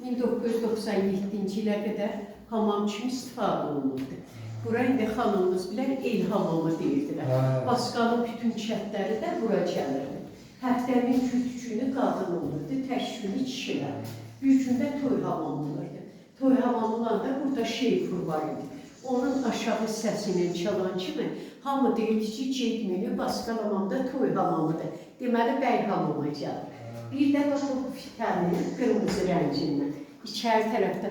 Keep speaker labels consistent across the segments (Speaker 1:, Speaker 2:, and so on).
Speaker 1: 1997-ci ilə qədər hamam kimi istifadə olunurdu. Bura indi xanımımız bilər, el hamamı deyirdilər.
Speaker 2: Hə.
Speaker 1: Basqanın bütün kəndləri də bura gəlirdi. Həftənin üç günü qadın olurdu, tək günü kişilər. Bir gündə toy hamamı olurdu. Toy hamamı olanda burada şeypur var idi. Onun aşağı hissəsinin çalan kimi hamı deyirdi ki, getməyin, Basqan hamamda toy hamamıdır. Deməli, bəy hamama gəlir. Bir də bax o fitənin qırmızı rəngindən içəri tərəfdə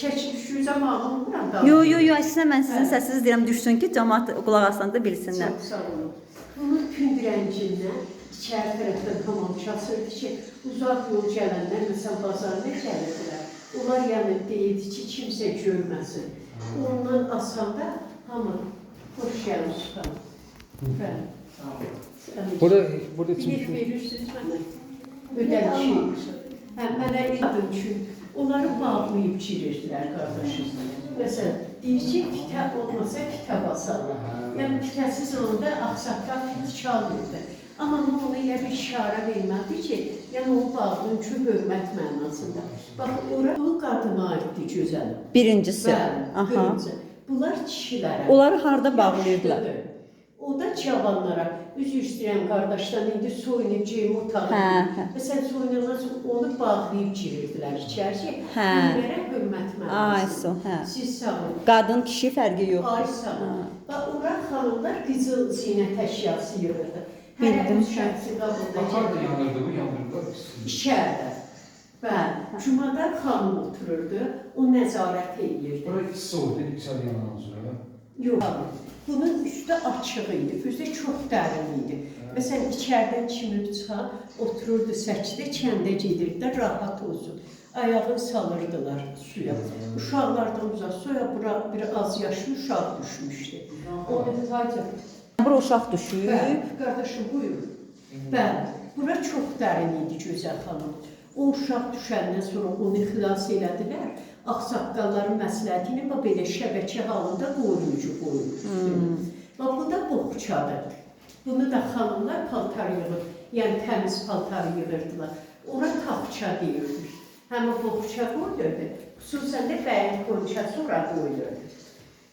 Speaker 1: çəki düşür zamanı vuram da.
Speaker 3: Yo, yo, yo, əksinə mən sizin
Speaker 1: Hə.
Speaker 3: səsinizi deyirəm düşsün ki, cəmaət qulaq asanda bilsinlər.
Speaker 1: Çox sağ olun. Bunun tünd rəngindən içəri tərəfdən hamam çasırdı ki, uzaq yol gələnlər, məsələn, bazarına gəlirdilər. Onlar yəni deyirdi ki, kimsə görməsin. Ondan asanda hamı xoş gəlmiş xanım. Bəli. Bəli.
Speaker 2: Burada
Speaker 1: Bilet
Speaker 2: çünki
Speaker 1: verirsiniz mənə. Ödənişi. Hə, mənə adım üçün onları bağlayıb girirdilər qardaşım. Məsələn, deyir ki, fitə olmasa fitə basarlar. Yəni fitəsiz olanda ağsaqqal fit çalmırdı. Amma ona elə bir işarə vermədi ki, yəni o bağlının üçün hörmət mənasında. Bax, ora bu qadına aiddir gözəlim.
Speaker 3: Birincisi.
Speaker 1: Bəli,
Speaker 3: Aha.
Speaker 1: qırmızı. Bunlar kişilərə.
Speaker 3: Onları harda bağlayırdılar?
Speaker 1: Yaşlıdır. O da cavanlara. Üzr istəyirəm qardaşdan, indi soyunub geyim otağı.
Speaker 3: Hə, hə.
Speaker 1: Məsələn, soyunandan sonra onu bağlayıb girirdilər içəri.
Speaker 3: Hə.
Speaker 1: Böyüklərə hörmət mənasında.
Speaker 3: Ay, sağ, hə.
Speaker 1: Siz sağ olun.
Speaker 3: Qadın, kişi fərqi yoxdur.
Speaker 1: Ay sağ olun. Bax, ora xanımlar qızıl zinət əşyası yığırdı. Hər
Speaker 3: Bildim.
Speaker 1: öz şəxsi qabında
Speaker 2: harda
Speaker 1: gəlir.
Speaker 2: yandırdı bu yandırdılar.
Speaker 1: İçəridə. Bəli. Cumada xanım otururdu, o nəzarət eləyirdi.
Speaker 2: Bura isti oldu, içəri yanandan sonra.
Speaker 1: Yox. Bunun üstü açıq idi, özü də çox dərin idi. Məsələn, içəridən çimib çıxan otururdu səkidə, kəndə gedirdi də rahat olsun. Ayağını salırdılar suya. Uşaqlardan uzaq, suya bura bir az yaşlı uşaq düşmüşdü. Onu hayca.
Speaker 3: Bura uşaq düşüb.
Speaker 1: Bəli, qardaşım buyur. Bəli, bura çox dərin idi gözəl xanım. O uşaq düşəndən sonra onu xilas elədilər. Ağsaqqalların məsləhəti ilə bax belə şəbəkə halında qoruyucu qoyulur üstünə. Bax bu da boğçadır. Bunu da xanımlar paltar yığır, yəni təmiz paltar yığırdılar. Ora taxça deyirdik. Həm o boğça qoyulurdu, xüsusən də bəyin xonçası ora qoyulurdu.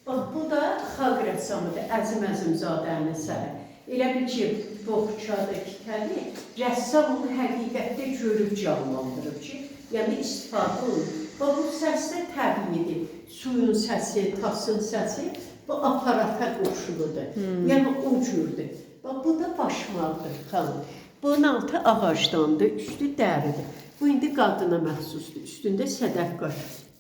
Speaker 1: Bax bu da xalq rəssamıdır, Əzim Əzimzadənin əsəri. Elə bil ki, boğçadır, kitədir, rəssam onu həqiqətdə görüb canlandırıb ki, yəni istifadə olunur. Bax bu səs də təbiidir. Suyun səsi, tasın səsi bu aparata qoşuludur. Yəni o cürdür. Bax bu da başmaqdır xanım. Bunun altı ağacdandır, üstü dəridir. Bu indi qadına məxsusdur. Üstündə sədəf var.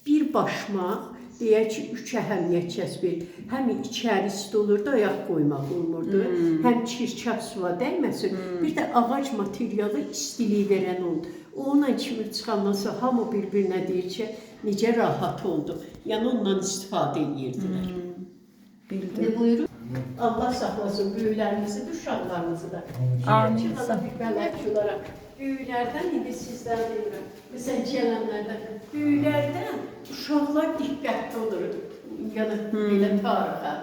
Speaker 1: Bir başmaq deyək ki, üç əhəmiyyət kəsb edir. Həm içəri isti olurdu, ayaq qoymaq olmurdu. Həm çirkab suya dəyməsin. Bir də ağac materialı istilik verən oldu. Onunla kimi çıxandan sonra hamı bir-birinə deyir ki, necə rahat oldu. Yəni ondan istifadə edirdilər.
Speaker 3: Bildim.
Speaker 1: Ne buyurun? Allah saxlasın böyüklərimizi də, uşaqlarımızı da.
Speaker 3: Amin.
Speaker 1: Ki, bana bir bələdçi olaraq böyüklərdən indi sizdən deyirəm. Məsələn, gələnlərdən, böyüklərdən uşaqlar diqqətli olur. Yəni belə tarixə.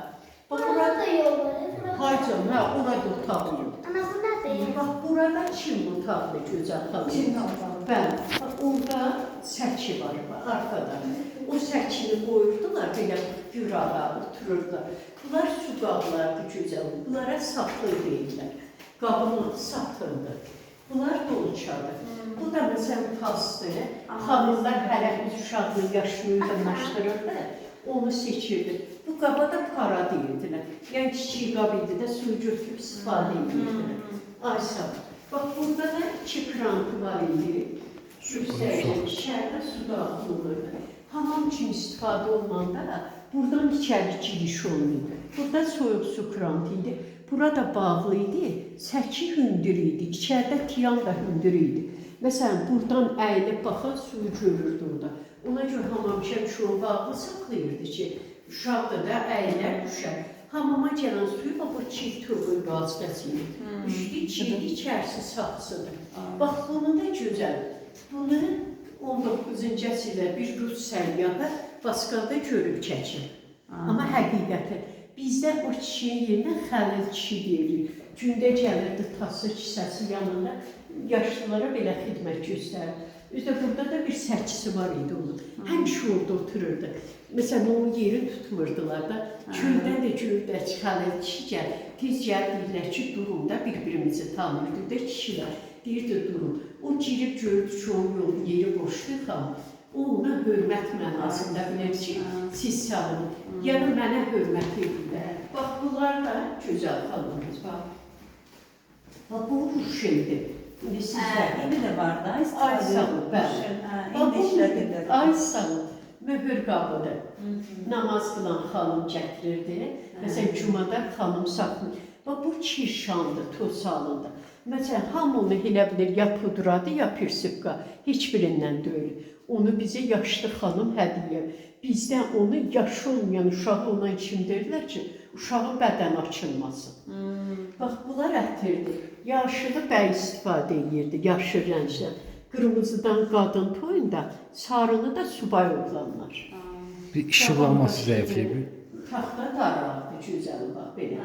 Speaker 1: Bax
Speaker 4: Burada
Speaker 1: bura
Speaker 4: da yol var. Burada.
Speaker 1: Haycan, hə, orada otaq yox.
Speaker 4: Ana bu nədir?
Speaker 1: Bax burada Çin otaqdır gözəl xanım. Çin otağı. Bəli. Bax orada səki var, bax arxada. O səkini qoyurdular belə qırağa otururdular. Bunlar su qablardır gözəl. Bunlara satıl deyirlər. Qabın adı satıldır. Bunlar dolçadır. Bu da məsələn tasdır. Xanımlar hələ biz uşaqlıq yaşını uyğunlaşdırırdı. Onu seçirdi. Bu qaba da para deyirdilər. Yəni kiçik qab idi də suyu götürüb istifadə edirdilər. Ay sağ ol. Bax burada da iki krantı var idi. Göstərəcəm. İçəridə su daxil olurdu. Hamam üçün istifadə olunanda buradan içəri giriş olmurdu. Burada soyuq su krantı idi. Burada bağlı idi. Səki hündür idi. İçəridə tiyan da hündür idi. Məsələn, buradan əyilib baxan suyu görürdü orada. Ona görə hamamçı çox bağlı saxlayırdı ki, uşaqda da əyilər düşər. Hamama gələn suyu bax bu çiğ turbun vasitəsilə. Üstü çiğdi, içərisi saxsıdır. Bax bunu da gözəl. Bunu 19-cu əsrdə bir rus səyyahı Basqada görüb çəkir. Amma həqiqəti bizdə o kişinin yerinə Xəlil kişi deyirik. Gündə gəlirdi tası kisəsi yanında yaşlılara belə xidmət göstərir. Özdə burada da bir səkisi var idi onun. Həmişə orada otururdu. Məsələn, onun yerini tutmurdular da. Çöldə də göydə çıxan kişi gəl, tez gəl deyirlər ki, durun da bir-birimizi tanıyırdı da kişilər. Deyirdi durun. O girib gördü ki, onun yolu yeri boşdur xanım. O ona hörmət mənasında bilir ki, siz salın. Yəni mənə hörmət edirlər. Bax bunlar da gözəl xanımız bax. Bax bu ruşeldir. İndi
Speaker 3: Hə,
Speaker 1: sizlər
Speaker 3: indi də var da.
Speaker 1: Ay
Speaker 3: istifadə
Speaker 1: sağ ol, bəli.
Speaker 3: Hə,
Speaker 1: Bax,
Speaker 3: indi
Speaker 1: bu-
Speaker 3: işlədirlər.
Speaker 1: Ay sağ ol. Möhür qabıdır. Namaz qılan xanım gətirirdi. Məsələn, cumada xanım saxlayır. Bax bu kirşandır, toz salındı. Məsələn, hamı onu elə bilir ya pudradır, ya pirsipka. Heç birindən deyil. Onu bizə yaşlı xanım hədiyyə. Bizdən onu yaşı olmayan uşağı olan kim deyirlər ki, uşağın bədəni açılmasın. Bax bunlar ətirdir. Yaşılı bəy istifadə edirdi, yaşıl rəngdən. Qırmızıdan qadın toyunda, sarını da subay oğlanlar.
Speaker 2: Bir işıqlanması zəifləyib.
Speaker 1: Taxta daraqdır, gözəl bax belə.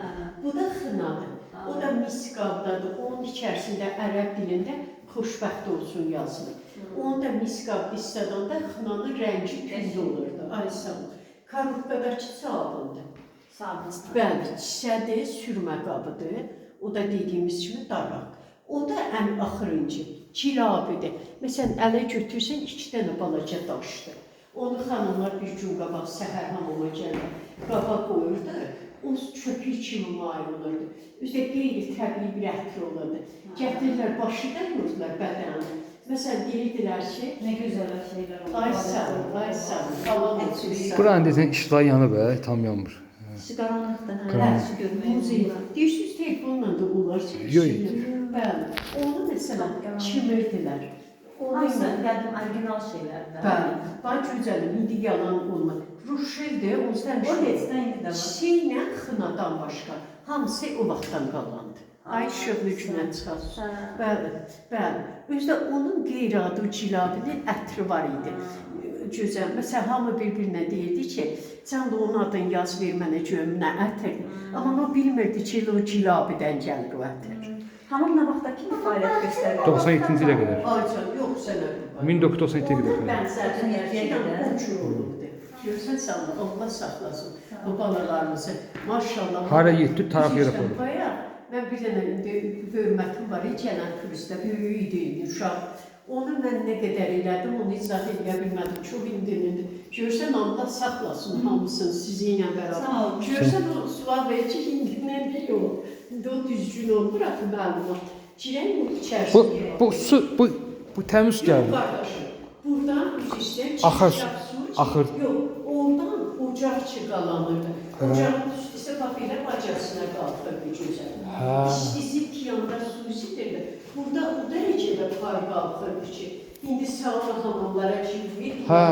Speaker 1: Bu da xınadır. O da mis qabdadır. Onun içərisində ərəb dilində xoşbəxt olsun yazılır. Onu da mis qabda istədəndə xınanın rəngi tünd olurdu. Ay sağ ol. Karubkadakı sabundur.
Speaker 3: Sabun.
Speaker 1: Bəli, kisədir, sürmə qabıdır. O da dediyimiz kimi daraq. O da ən axırıncı cilabidir. Məsələn, ələ götürsən iki dənə balaca daşdır. Onu xanımlar bir gün qabaq səhər hamama gəlir, qaba qoyurdu. O çöpük kimi maye olurdu. Üzə qeyri-təbii bir ətir olurdu. Gətirirlər, başı da vurdular bədənini. Məsələn, deyirdilər ki,
Speaker 3: Nə gözəl şeylər oldu.
Speaker 1: ay sağ ol, ay sağ ol, halal olsun.
Speaker 2: Buranın desən işıqlar yanıb, hə, tam yanmır.
Speaker 3: Qaranlıqda hə,
Speaker 2: Qaranlıq.
Speaker 3: hər görmək
Speaker 1: Muzey.
Speaker 3: olur.
Speaker 1: Deyirsiniz telefonla da olar.
Speaker 2: Yox.
Speaker 1: Bəli. Onu məsələn çimirdilər. Onu
Speaker 3: Hamısı qədim orijinal şeylərdir.
Speaker 1: Bəli. Bax gözəlim, indi yalan olmaz. Ruşeldir, onsuz da
Speaker 3: O heçdən indi də var.
Speaker 1: Çiçəklə xınadan başqa hamısı o vaxtdan qalandı. Ay işıqlı günə çıxasın.
Speaker 3: Hə.
Speaker 1: Bəli, bəli. Özdə onun qeyri-adı cilabinin ətri var idi. Gözəl. Məsələn, hamı bir-birinə deyirdi ki, sən də onun adını yaz ver mənə görüm nə ətirdir. Amma o bilmirdi ki, elə o cilabidən gəlir o ətir.
Speaker 3: Hamam nə vaxta kimi fəaliyyət göstərir?
Speaker 2: 97-ci ilə qədər.
Speaker 1: Ay can, yox sənə qurban.
Speaker 2: 1997-yə
Speaker 1: Onun
Speaker 2: qədər.
Speaker 1: bənzərləri
Speaker 3: 97-yə qədər.
Speaker 1: o cür olubdu. Görsən sən Allah saxlasın bu balalarımızı. Maşallah.
Speaker 2: Hara yetdi, taraf yerə qoydu.
Speaker 1: Bayaq mən bir dənə indi hörmətim var, gələn turistə böyük idi indi uşaq. Onu mən nə qədər elədim, onu izah eləyə bilmədim. Çox indi. Görsən Allah saxlasın hamısını sizinlə bərabər.
Speaker 3: Sağ olun.
Speaker 1: Görsən o sual verir ki, indi nə deyir o? İndi o düzgün olmur axı məlumat. Girən o
Speaker 2: Bu
Speaker 1: içərisində.
Speaker 2: bu su bu təmiz
Speaker 1: Yox
Speaker 2: gəldi.
Speaker 1: qardaşım, buradan üz istəyən
Speaker 2: Axır,
Speaker 1: çirkab su
Speaker 2: axır.
Speaker 1: Yox, oradan ocaqçı qalanırdı. Ocağın üstü isə bax belə bacasına qalxırdı gözəl.
Speaker 2: Hə.
Speaker 1: İstisi piyanda su isidirdi. Burada o dərəcədə par qalxırdı ki, indi sauna hamamlara girmir.
Speaker 2: Hə.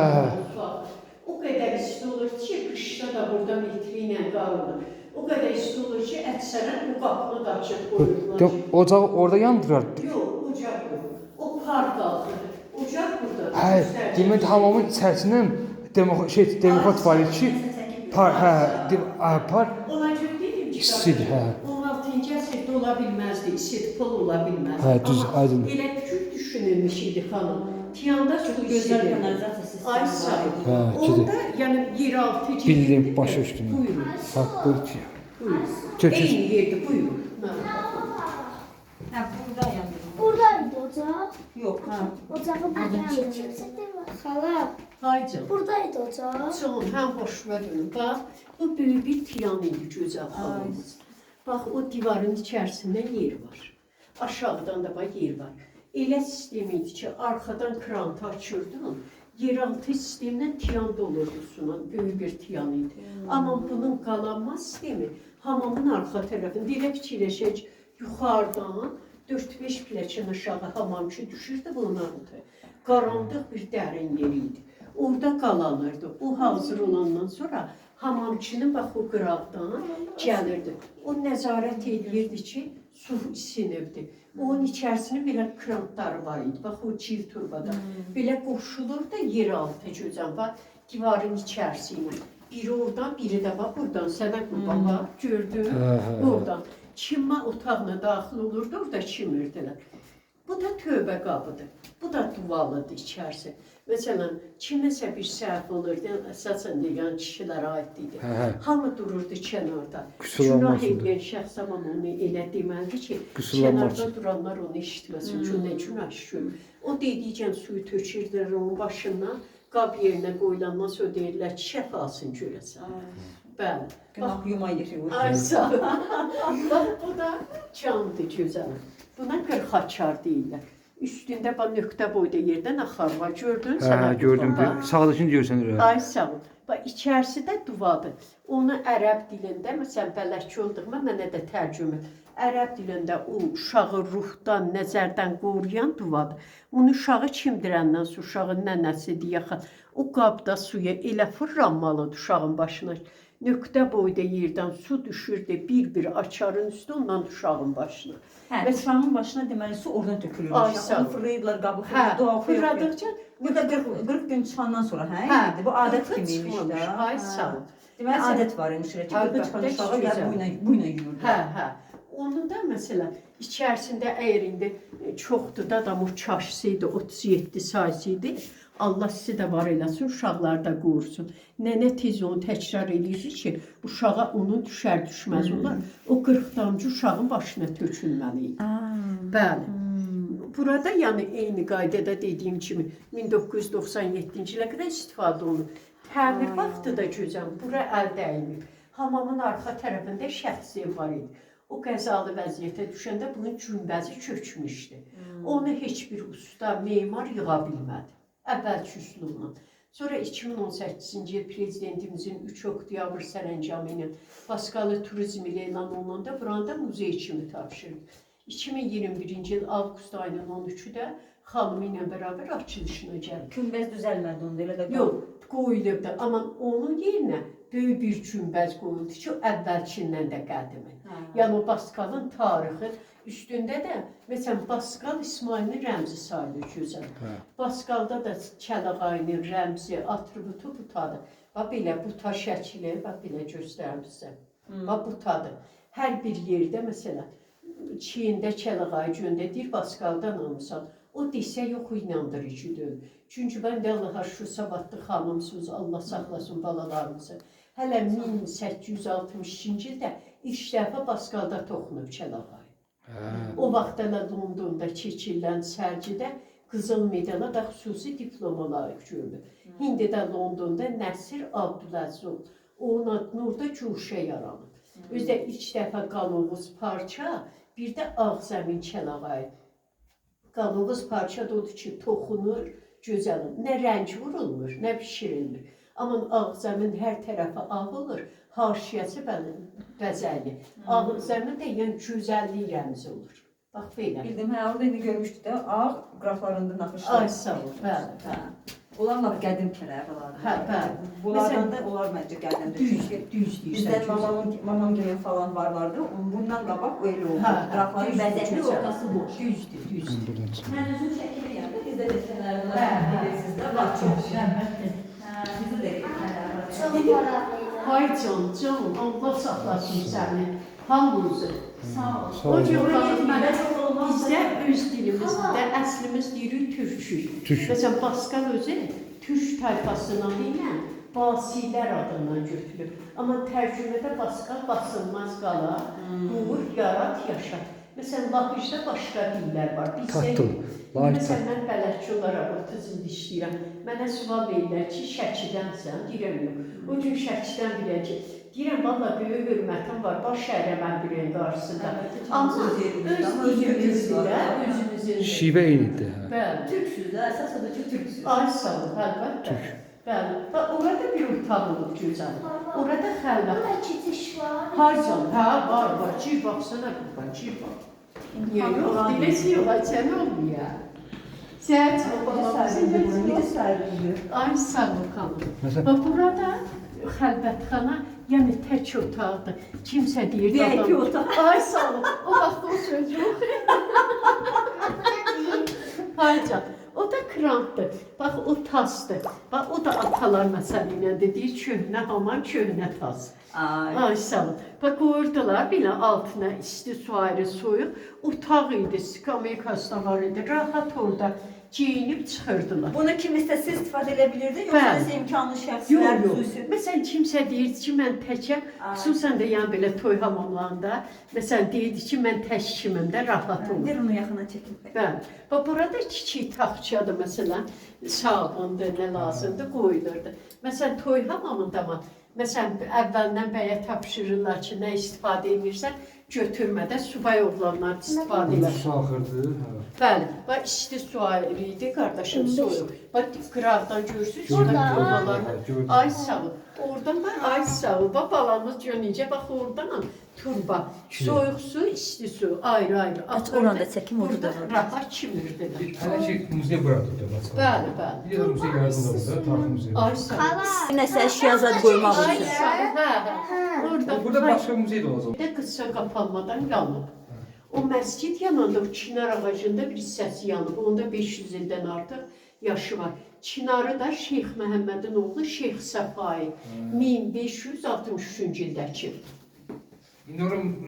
Speaker 1: O qədər isti olur ki, qışda da burada metri ilə qar olur. O qədər isti olur ki, əksərən bu qapını da açıq qoyurdular.
Speaker 2: De, ocağı orada yandırar.
Speaker 1: Yox, ocaq yox. O par qalxırdı. Ocaq burada.
Speaker 2: Hə, demək hamamın içərisindən demokrat şey demokrat var idi ki, par hə, de, hə, par
Speaker 1: Ona görə dedim ki,
Speaker 2: İstidir, hə.
Speaker 1: 16-cı əsrdə ola bilməzdi, istipol ola bilməzdi.
Speaker 2: Hə, düz,
Speaker 1: Amma
Speaker 2: aydın.
Speaker 1: Elə cür düşünülmüş idi xanım. Tiyanda su
Speaker 3: Çox gözəl
Speaker 1: isidirdi.
Speaker 3: kanalizasiya sistemi
Speaker 1: Ay
Speaker 3: var
Speaker 1: sağ ol.
Speaker 3: idi.
Speaker 2: Hə, gedir.
Speaker 1: Onda yəni yeraltı
Speaker 2: Bildim,
Speaker 1: gedirdi.
Speaker 2: başa düşdüm.
Speaker 1: Buyurun.
Speaker 2: Bax bu ki.
Speaker 1: Buyurun.
Speaker 2: Köküz.
Speaker 1: Eyni yerdə buyurun.
Speaker 3: Hə, burada yandırılır.
Speaker 4: Buradaydı ocaq.
Speaker 3: Yox, hə.
Speaker 4: Ocağı burada yandırılır. Xala,
Speaker 1: Hay canım.
Speaker 4: buradaydı ocaq.
Speaker 1: Can, həm xoşuma dönüm. Bax, bu böyük bir tiyan idi gözəl xanımız. Bax, o divarın içərisində yer var. Aşağıdan da bax yer var. Elə sistem idi ki, arxadan krantı açırdın, yeraltı sistemdən tiyan dolurdu suna, böyük bir tiyan idi. Amma bunun qalanma sistemi hamamın arxa tərəfində elə fikirləşək, yuxarıdan 4-5 pilləkən aşağı hamamçı düşürdü bunun altı. Qaranlıq bir dərin yer idi. Orada qalanırdı. O hazır olandan sonra hamamçının bax o qıraqdan gəlirdi. O nəzarət edirdi ki, su isinibdi. Onun içərisinin belə krantları var idi. Bax o çil turbada. Belə qoşulur da yeraltı gözəl bax divarın içərisi ilə. Biri oradan, biri də bax buradan. Sənə qurban bax gördün.
Speaker 2: Hə, hə, hə.
Speaker 1: Oradan. Çimma otağına daxil olurdu, orada çimirdilər. Bu da tövbə qabıdır. Bu da duvalıdır içərisi. Məsələn, kiminsə bir səhv olurdu, əsasən də yəni kişilərə aid idi.
Speaker 2: Hə, hə.
Speaker 1: Hamı dururdu kənarda.
Speaker 2: Qüsurlanmaq
Speaker 1: Günah
Speaker 2: üçündür.
Speaker 1: edən şəxs amma onu elə deməlidir ki,
Speaker 2: Qüsurlanmaq
Speaker 1: kənarda
Speaker 2: üçün.
Speaker 1: duranlar onu eşitməsin. Çünki nə günah işləyir. O dedikcə suyu tökürdülər onun başından, qab yerinə qoyulandan sonra deyirlər ki, şəfasın görəsən. Bəli. Bax,
Speaker 3: Günah yuma yeri.
Speaker 1: ay sağ ol. Bax, bu da camdır gözəlim. Buna qırxaçar deyirlər. Üstündə bax nöqtə boyda yerdən axar var. Gördün
Speaker 2: Hə,
Speaker 1: sən?
Speaker 2: hə, gördüm.
Speaker 1: Bax.
Speaker 2: Sağdakını görsənir. hə.
Speaker 1: Ay sağ ol. Bax içərisi də duvadır. Onu ərəb dilində, məsələn, bələdçi olduğuma mənə də tərcümə. Ərəb dilində o uşağı ruhdan, nəzərdən qoruyan duvadır. Bunu uşağı çimdirəndən sonra uşağın nənəsi deyə o qabda suya elə fırlanmalıdır uşağın başına. Nöqtə boyda yerdən su düşürdü bir-bir açarın üstü ondan uşağın başına.
Speaker 3: Hə, uşağın başına deməli su oradan tökülürmüş.
Speaker 1: Ay, sağ ol.
Speaker 3: Onu fırlayırdılar, qabı
Speaker 1: Hə,
Speaker 3: fırlayır, dua oxuyur.
Speaker 1: fırladıqca
Speaker 3: Bu da 40 gün çıxandan sonra, hə?
Speaker 1: Hə,
Speaker 3: idi? Bu adət
Speaker 1: qırxı
Speaker 3: kimiymiş də.
Speaker 1: çıxmamış. Ay,
Speaker 3: Hə.
Speaker 1: sağ ol.
Speaker 3: Deməli
Speaker 1: Məsələn-
Speaker 3: adət var imiş elə ki, 40 çıxan
Speaker 1: Əlbəttə,
Speaker 3: uşağa
Speaker 1: gözəl.
Speaker 3: gəlib bu ilə yuyurdular.
Speaker 1: Hə, hə. Onu da məsələn içərisində əgər indi çoxdur da adam o çarşısı idi, 37 sayısı idi. Allah sizi də var eləsin, uşaqları da qorusun. Nənə tez onu təkrar eləyir ki, uşağa onun düşər düşməz olar. O 40 damcı uşağın başına tökülməli idi. Bəli. Burada yəni eyni qaydada dediyim kimi 1997-ci ilə qədər istifadə olunub. Təmir vaxtı da gözəl, bura əl dəyməyib. Hamamın arxa tərəfində şəxsi ev var idi. O qəzalı vəziyyətə düşəndə bunun günbəzi çökmüşdü. Onu heç bir usta, memar yığa bilmədi. Əvvəlki üslubla. Sonra 2018-ci il prezidentimizin 3 oktyabr sərəncamı ilə Baskalı turizm ilə elan olunanda buranı da muzey kimi tapşırdı. 2021-ci il avqust ayının 13-ü də xanımı ilə bərabər açılışına gəldi.
Speaker 3: Günbəz düzəlmədi onda elə də.
Speaker 1: Yox, qoyulub da, amma onun yerinə böyük bir günbəz qoyuldu ki, o əvvəlkindən də qədimi.
Speaker 3: Hə.
Speaker 1: Yəni o Baskalın tarixi üstündə də məsələn Baskal İsmailin rəmzi sayılır gözəl.
Speaker 2: Hə.
Speaker 1: Baskalda da Kəlağayının rəmzi, atributu butadır. Bax belə buta şəkli, bax belə göstərim sizə. Bax butadır. Hər bir yerdə məsələn Çiyində Kəlağayı göndə deyir Baskaldan almısan. O desə yox inandırıcı deyil. Çünki mən də Allaha şükür savadlı xanımsınız, Allah saxlasın balalarımızı. Hələ 1862-ci ildə ilk dəfə Baskalda toxunub Kəlağayı.
Speaker 2: Hə.
Speaker 1: O vaxt hələ Londonda keçirilən sərgidə qızıl medala və xüsusi diploma layiq görülüb. İndi də Londonda Nəsir Abdüləzov onun adını orada guşə yaranıb. Özü də ilk dəfə qalovuz parça, bir də ağzəmin kəlağayı. Qalovuz parça da odur ki, toxunur, gözəl. Nə rəng vurulmur, nə bişirilmir. Amma ağzəmin hər tərəfi ağ olur, haşiyəsi bəzəkli. Ağzəmin də yəni gözəllik rəmzi olur. Bax belə.
Speaker 3: Bildim, hə, orada indi görmüşdük də ağ qraflarında naxışlar.
Speaker 1: Ay sağ ol, bəli, bəli.
Speaker 3: Onlar lap qədim kələvalardır.
Speaker 1: Hə, bəli.
Speaker 3: Bunlardan da onlar məncə qədimdir.
Speaker 1: Düz,
Speaker 3: Çünki
Speaker 1: düz deyirsən.
Speaker 3: bizdə mamam gəlin falan varlardı. Bundan qabaq elə oldu.
Speaker 1: Hə, hə,
Speaker 3: Qrafların
Speaker 1: düzdür,
Speaker 3: bəzəkli
Speaker 1: gözəl.
Speaker 3: ortası boş.
Speaker 1: Düzdür, düzdür.
Speaker 2: Buradan çıxın.
Speaker 3: Mən özüm çəkiliyəm də bizdə də sənərlər
Speaker 1: Hə, hə.
Speaker 3: bilirsiniz də var çox. Hə, bizdə də kələvalar.
Speaker 4: Çox maraqlıydı.
Speaker 1: Ay can, can, Allah saxlasın səni. Hamınızı.
Speaker 3: Sağ ol.
Speaker 2: Sağ
Speaker 1: O
Speaker 2: olun.
Speaker 1: cür xanım,
Speaker 3: Mənə çox olmaz.
Speaker 1: Bizdə öz dilimizdə əslimiz deyirik türkük.
Speaker 2: Türk.
Speaker 1: Məsələn, Baskal özü türk tayfasının adı ilə Basilər adından götürülüb. Amma tərcümədə Baskal basılmaz qala, qur, yarat, yaşat. Məsələn, Lapijdə başqa dillər var. Bizdə
Speaker 2: Tatlı.
Speaker 1: yox.
Speaker 2: Lahic
Speaker 1: Məsələn, mən bələdçi olaraq 30 il işləyirəm. Mənə sual verirlər ki, Şəkidənsən? Deyirəm yox. O gün Şəkidən bilən ki, deyirəm valla böyük hörmətim var, baş əyirəm birinin qarşısında. Amma öz dilimizdə, özümüzün.
Speaker 2: Şivə eynidir. Hə.
Speaker 1: Bəli.
Speaker 3: Türksüz də, əsas odur ki, türksüz.
Speaker 1: Ay sağ ol, əlbəttə. Bəli. Və orada bir otaq olub gözəl. Orada xəlvət.
Speaker 4: Burada keçiş var.
Speaker 1: Hay can, hə, var, var. Gir baxsana qurban, gir bax. Niyə yox, deləsi yox, ay sən olmuyor. Sən çox
Speaker 3: Necə
Speaker 1: balamsın.
Speaker 3: sərgidir?
Speaker 1: Ay sağ ol xanım.
Speaker 2: Məsələn-
Speaker 1: Bax burada xəlvətxana, yəni tək otaqdır. Kimsə deyir
Speaker 3: VIP
Speaker 1: adam-
Speaker 3: otaq.
Speaker 1: Ay sağ ol. O vaxt o söz yox.
Speaker 4: Bu nədir?
Speaker 1: Ay can. O da krantdır. Bax o tasdır. Bax o da atalar məsəli ilə dediyi köhnə hamam, köhnə tas.
Speaker 3: Ay.
Speaker 1: Ay sağ ol. Bax qoyurdular belə altına isti su ayrı soyuq. Otaq idi, skameykası da var idi. Rahat orada geyinib çıxırdılar.
Speaker 3: Bunu kim istəsə istifadə edə bilirdi, yoxsa
Speaker 1: Bəli.
Speaker 3: nəsə imkanlı
Speaker 1: Yox,
Speaker 3: şəxslər
Speaker 1: yox.
Speaker 3: xüsusi?
Speaker 1: Məsələn, kimsə deyirdi ki, mən təkəm,
Speaker 3: Ay.
Speaker 1: xüsusən də yəni belə toy hamamlarında, məsələn, deyirdi ki, mən tək kimim də rahat olur.
Speaker 3: Ver onu yaxına çəkin.
Speaker 1: Bəli. Bax burada kiçik taxçadır məsələn, sabundur, nə lazımdır qoyulurdu. Məsələn, toy hamamında mı? Məsələn, əvvəldən bəyə tapşırırlar ki, nə istifadə edirsən, götürmədə subay oğlanlar istifadə edir.
Speaker 2: Su axırdı. Hə.
Speaker 1: Bəli, bax isti su ayrı idi, qardaşım soyuq. Bax qıraqdan görürsüz,
Speaker 2: Gördüm,
Speaker 1: orada
Speaker 2: gördüm,
Speaker 1: turbalar.
Speaker 2: hə, gördüm.
Speaker 1: Ay sağ ol. Oradan bax, ay sağ ol. Bax balamız gör necə, bax oradan turba. Soyuq su, isti su ayrı-ayrı.
Speaker 3: Aç, oranı da çəkim, orada da var.
Speaker 1: Rahat çimirdilər.
Speaker 2: Hələ ki muzey buradır da Laçın.
Speaker 1: Bəli, bəli.
Speaker 2: Bir də muzey yaradıldı da, tarix muzeyi.
Speaker 1: Ay sağ ol.
Speaker 4: Xala.
Speaker 3: Nəsə əşya zad qoymaq
Speaker 1: Ay
Speaker 3: üçün.
Speaker 1: sağ ol. Hə, hə. Orada
Speaker 2: Burada başqa muzey də olacaq.
Speaker 1: Bir də qısa qapanmadan yanıb. O məscid yananda o çinar ağacında bir hissəsi yanıb. Onda 500 ildən artıq yaşı var. Çinarı da Şeyx Məhəmmədin oğlu Şeyx Səfai 1563-cü ildə əkib.
Speaker 2: İndi ora